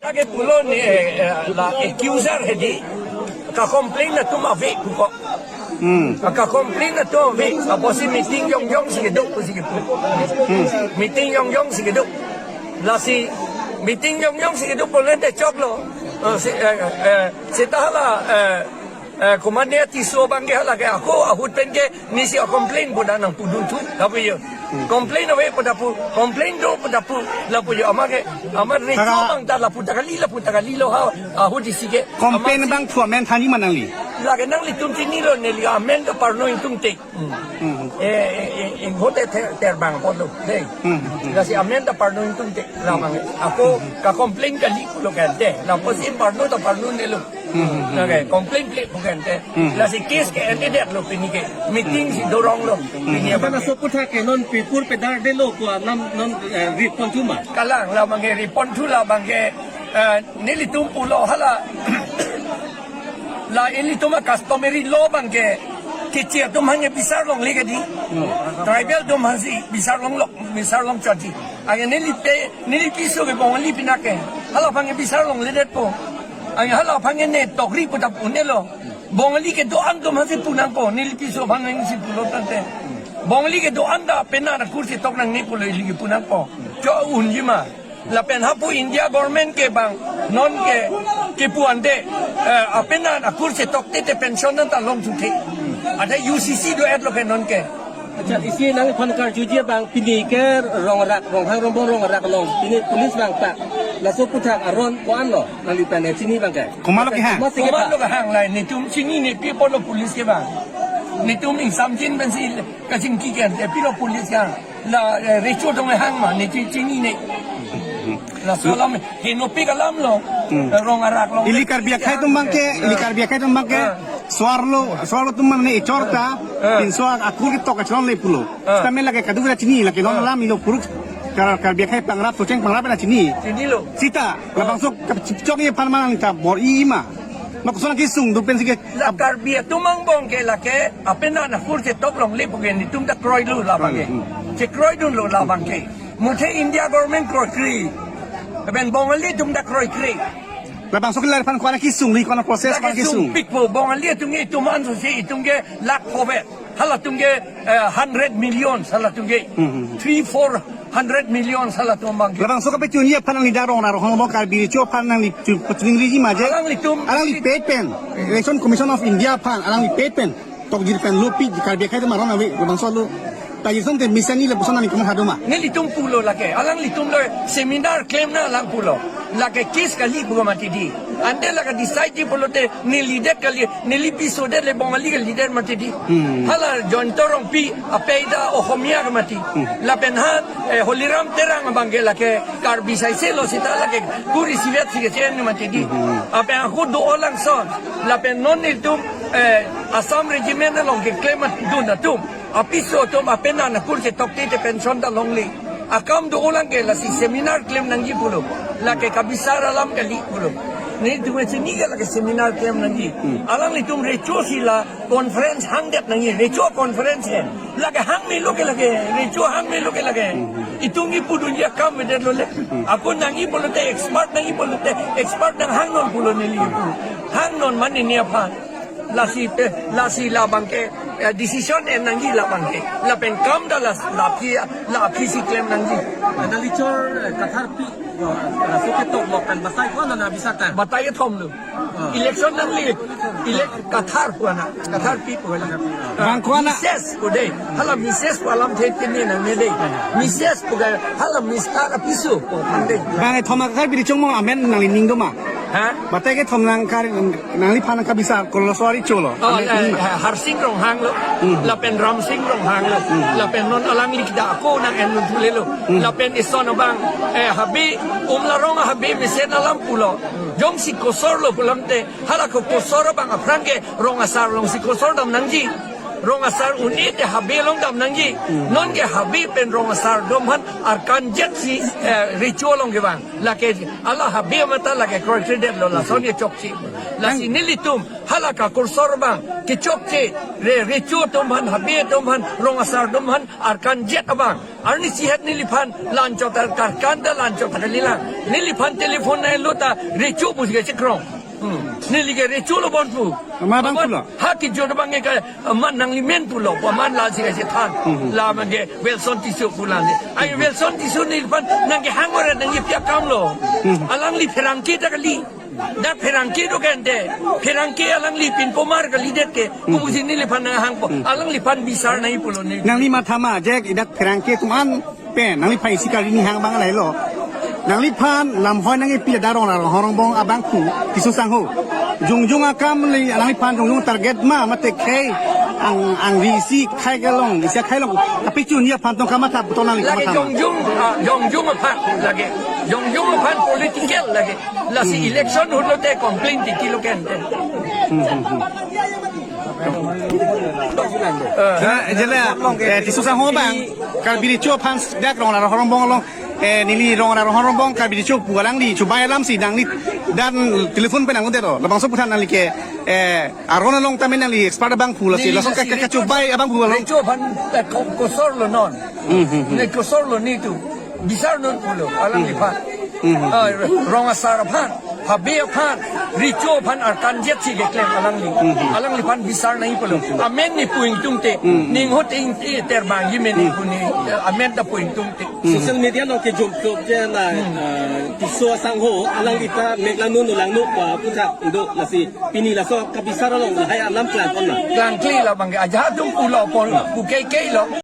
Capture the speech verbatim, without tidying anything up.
Ke pulo ni, eh, eh, la accuser hedi. Ka complain atum ave puko. Hmm. Ka complain atum ave. Apotsi meeting jongjong si kedo pusi kepu. Hmm. Meeting jongjong si kedo. Lasi meeting jongjong si kedo pulote choklo. Eh, si, eh, eh, seta hala, eh, eh, komatne Tisso abang ke hala ke ako ahut pen ke nesi a complain pu dak nangpudun thu lapu jo. Hmm. Complain ave pu dak pu, complain do pu dak pu lapu jo, amat ke, amat recho Tara- abang ta lapu ta kali, lapu ta kalilo ha, ahut isi ke. Complain Amatsi abang thu amen thanji ma nangli? Lake nanglitum chinilo, neli amen ta parno ingtungte. Hmm. Hmm. Eh, eh, eh, eh, hote ter, terbang pulo, dei. Hmm. Lasi amen ta parno ingtungte, labang. Ako ka complain kali pulo kante. Lapusi parno ta parno-nelo. Hmm. Lake complain kali pu kante. Hmm. Lasi case ke-endedetlo pini ke. Meeting si doronglo. Hmm. Pini abang. Mana sopu tha ke non pipur pedar delo ko anam non, eh, repon thu ma? Kalang labang ke repon thu labang ke, eh, nelitum pulo hala. La ilitum a customary law abang ke, Keche atum hangke bisar longle kedi. Hmm. Tribal atum hangsi bisar longlok, bisar long chotji. Anke neli pe, neli piso ke Bongali pinak ke. Hala aphan ke bisar longledetpo. Anke hala aphan ke ne tokri pu ta pu-unlo. Bongali kedo-an atum hangsi punangpo, neli piso aphan hangsi pulo tangte. Bongali kedo-an ta apenan akur chetok nangne pulo ili ke punangpo. Cho-unji ma. Lapen hapu India government ke bang non ke kepu ante, eh, apenan akur chetok tete pension nangta longthu the. Ada U C C do-etlo ke non ke. Acha, isi nangphan karjuji abang pini ke Rongrak, Ronghang Rongbong Rongrak along. Pini police abang pak. Laso aputhak aron ko-anlo, nangli pen chini abang ke. Komatlo kehang? Komatsi kepha? Komatlo kehang la, netum chinine, pi apotlo police ke bang. Netum ingsamjin pensi kachingki ke, eh, pilo police ke. La, eh, recho atum hang ma, ne chi-, chinine. Laso alam, henopik alamlo, Hmm. eh, Rong Arak along. Ili Karbi akhei atum abang ke, ili Karbi akhei atum abang ke, Ah. soarlo, soarlo atum mane echor ta, Ah. pinso akur ketok kachelongle pulo. Ah. Sitame lake kadokave chini, lake non Ah. alam ilo puruk, Kar-, Karbi akhei pangrap, socheng pangrap na chini. Chinilo. Sita, labangso kachipchok ye aphan manang ta bor-i ma. Mak koson kesung do pensi ke La Karbi atum angbong ke lake apenan akur chetok longle pu ke netum ta kroilo labang ke. Hmm. Chekroidunlo labang ke. Muthe India government kroikre. Lapen Bongali atum ta kroikre. Labangso ke lariphan ko-an kesung, ko-an process ko-an kesung. Lake sungpikpo Bongali atum ke itum anso si itum ke lakh phovet. Halatum ke, eh, hundred million halatum ke. Hmm, hmm, hmm. Three, four hundred million halatum abang ke. Labangso kapachunji aphan nangli dak Rong Arak Ronghang Rongbong Karbi Recho aphan nangli chu-, pachungriji ma je. Alanglitum Alangli pet pen, Election Commission of India aphan, alangli pet pen tokjir pen lo pi Karbi akhei atum aron ave, labangso lo. Ta isonte misani lapuson nangli komat hado ma? Nelitum pulo lake, alanglitumlo seminar klemnang alang pulo. Lake case kali pu mati di. Ante lake decideji pulote neli det kali, neli piso det le Bongali kalidet mati di. Hmm. Hala Jayanta Rongpi apei ta Ohomia ke mati. Hmm. Lapen ha, eh, Holiram Terang abang ke lake Karbi saiselo sita lake kur isivet si kechen mati di. Hmm. Lapen ako do-o langson. Lapen non nelitum, eh, Assam Regiment along keklemdun atum. Apiso atum apenan akur chetok tete pension ta longle. Akam do-o lang ke lasi seminar klem nangji pulo. Lake kabisar alam kali pulo. Netum chini ke lake seminar klem nangji. Hmm. Alanglitum recho si la conference hangdet nangji. Recho conference he. Lake hang melo ke lake. Recho hang melo ke lake. Hmm. Itum kipudunji akam avedetlo le. Hmm. Ako nangji pulote expert nangji pulote expert nanghangnon pulo neli pu. Hangnon mane ne aphan. Lasi pe, lasi labang ke, eh, decision en nangji labang ke. Lapen kam ta las, la aphi, la aphi si klem nangji. Ada lichor, eh, Kathar pi, eh, laso ketok lok kan batai ko-an nang bisa ta? Batai kethom lo. Ah. Election nangli, elect Kathar ko-an, Kathar pi ko-an. Bang ko-an. Mises ko dei. Hala mises ko alamthe tini nangne dei. Mises ko ga hala mister apiso ko tang dei. Bang kethom Karbi Recho mo amen nangli ning do ma? Ha? Batai kethom nang kar, nangliphan kabisar kolo soari cholo. Oh, amen eh, ning ma? Eh, Harsing Ronghang lo. Hmm. Lapen Ramsing Ronghang lo. Hmm. Lapen non alangli kida ako nang en nun thule lo. Hmm. Lapen ison abang, eh, habe, Umlarong habe mesen alam pulo. Jongsi kosor lo pulote, hala ko kosor abang aphrang ke Rong Asar alongsi kosor dam nangji. Rong asar un-e te Habe along dam nangji. Hmm. Non ke Habe pen rong asar atum aphan arkan jet si, eh, recho along kevang. Lake hala Habe amat ta lake kroikredet lo, lason kechokche. Lasi nelitum hala kakursor abang kechokche, re, recho atum aphan, Habe atum aphan, rong asar atum aphan arkan jet abang. Arnisi het neliphan la-anchot ta, karkan ta la-anchot ta kalilang. Neliphan telephone nanglo ta recho pusi kechekrong. Hmm. Neli ke recho lo bon pu. Ma abang pu lo? Ha kejut abang ke amat nangli men pulo, paman la si kachethan. Hmm. La abang ke Welson Tisso pu la ni. Ai Welson Tisso neliphan nangkehang ore nangkepi akam lo. Hmm. Alangli pherangke ta kali. Dak pherangke do kente. Pherangke alangli pinpomar kalidet ke. Hmm. Kopusi neliphan nanghangpo. Hmm. Alangliphan bisar nangji pulo ne. Nangli matha ma, je dak pherangke atum an pen nangliphan isi kali ni hang abang lahelo. Nangliphan lamhoi nangkepi dak rong ra rong horong bong abangphu Tisso sangho. Jongjong akam le nangliphan jongjong target ma mate khei ang, angri isi khei kelong, isi khei long. Tapi chun ya aphan tong kamatha puton nangli lake kamatha ma. Jongjong, ah, jongjong aphan lake. Jongjong aphan political lake. Lasi, hmm, election ahut lote complain titi lo kente. Hmm, hmm, hmm. Jela, jela, eh, Tisso sangho abang, Karbi Recho aphan dak rong ra rong horong bong along, eh, neli rong ra rong horong bong Karbi Recho pu alangli chubai alam si nangli dan telephone pen nanglo det lo. Labangso aphuthak nangli ke, eh, aron along tame nangli expert abangphu lasi. Neli lason ke, ke, lasi kechubai abangphu along. Recho aphan, eh, ko-, kosor lo non. Hmm, hmm, hmm. Ne kosor lo netum. Bisar non pulo, alangliphan. Hmm. Ah, rong asar aphan, Habe aphan, recho aphan arkan jet si keklem alangli. Hmm. Alangliphan bisar nangji pulo. Hmm. Amen ne pu ingtungte. Hmm. Ning ahut ing, eh, terbang ji amen ne pu ne, eh, amen ta pu ingtungte. Hmm. Social media along kejom jom je la, hmm, eh, Tisso sangho, alangli ta mek langno no langno pa puthak do lasi pini laso kabisar along lahai alam klangkle na. Klangkle la abang ke ajahak atum pulo pon, pu keklem lo.